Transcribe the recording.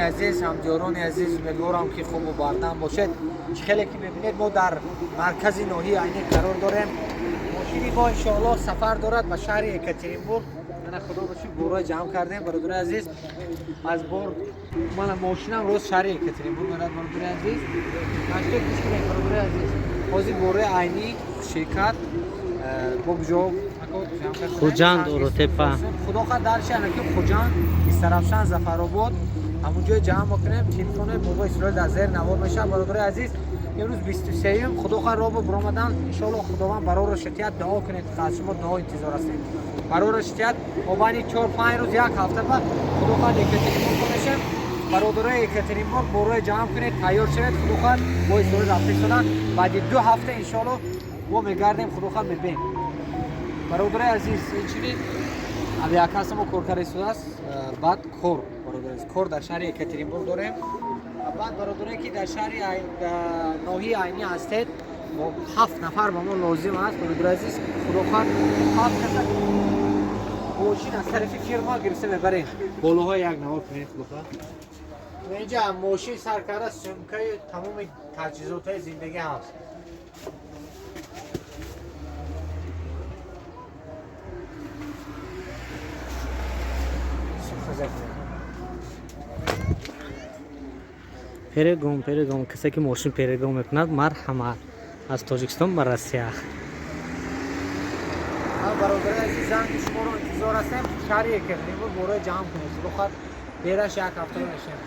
Азиз, ҳамдиёрони азиз, умедворам, ки хубу бардам бошед. Чӣ хеле ки мебинед, мо дар маркази ноҳияи Айнӣ қарор дорем. Мошини мо, иншоаллоҳ, сафар дорад ба шаҳри Екатеринбург. Мана, худо ба шукр, борҳои ҷамъ кардем, бародари азиз. Аз бор мана мошинам рост шаҳри Екатеринбург мерад, бародари азиз. Машта гӯш кунед, бародари азиз. Ҳозир борҳои Айнӣ, ширкат бо куҷо ҷамъ кардем? Хуҷанд, Уротепа. Худо хоҳад, дарши анаки Хуҷанд, Истаравшан, Зафаробод, ҳамун ҷой ҷамъ мекунем. Телефони бобо Исроил дар зери навор мешавад, бародари азиз. Имрӯз 23-юм, худо хоҳад, роҳ биромадан, иншоалло, Худованд барорро шитият. Дуо кунед, аз шумо дуо интизор ҳастем. Барорро шитият. Мобайни 4-5 рӯз, як ҳафта ба, худо хоҳад, Екатеринбург мешем. Бародарои Екатеринбург, борҳои ҷамъ кунед, тайёр шавед. Худо хоҳад, бо Исроил рафта истодан. Баъди 2 ҳафта, иншоалло, мо мегардем, худо хоҳад, мебинем. Бародарои азиз, инчунин авиакасса мо кор карда истодааст. Баъд кор, бародари азиз, кор дар шаҳри Екатеринбург дорем. Баъд бародарое, ки дар шаҳри ноҳияи Айнӣ ҳастед, мо ҳафт нафар ба мо лозим аст, бародари азиз. Худо хоҳад, ҳафт каса мошин аз тарафи фирма гирифта мебарем. Болоҳои як навор кунед, худо хоҳад. Инҷа мошин сар карда, сумкаи тамоми таҷҳизотҳои зиндагӣ ҳаст. Сухаза кунед. Перегон, перегон. Касе ки мошин перегон мекунад, марҳамат, аз Тоҷикистон ба Россия. Бародари азиз, занги шуморо интизор ҳастем. Шаҳри Екатеринбург борҳои ҷамъ кунед. Худо хоҳад, бераш як ҳафта мешем.